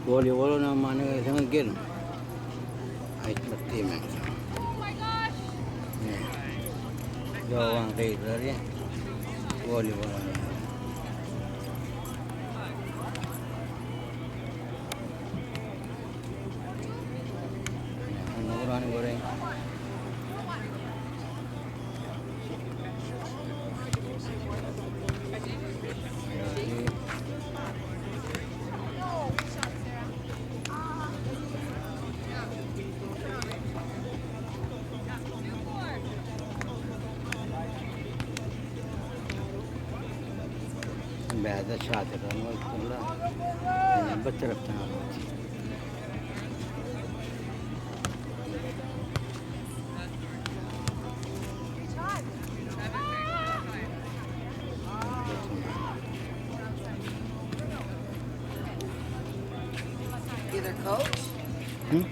Voleybol oynamana gelseňiz gelin. Aýtmak diýmäň. Ne? Ýowan gyzlary voleybol oýnaýar. Onda burany göreýin. Bäde çadyrdan goýupdyrlar. Ýene bir tarapdan alyp. Be their coach? Hmm?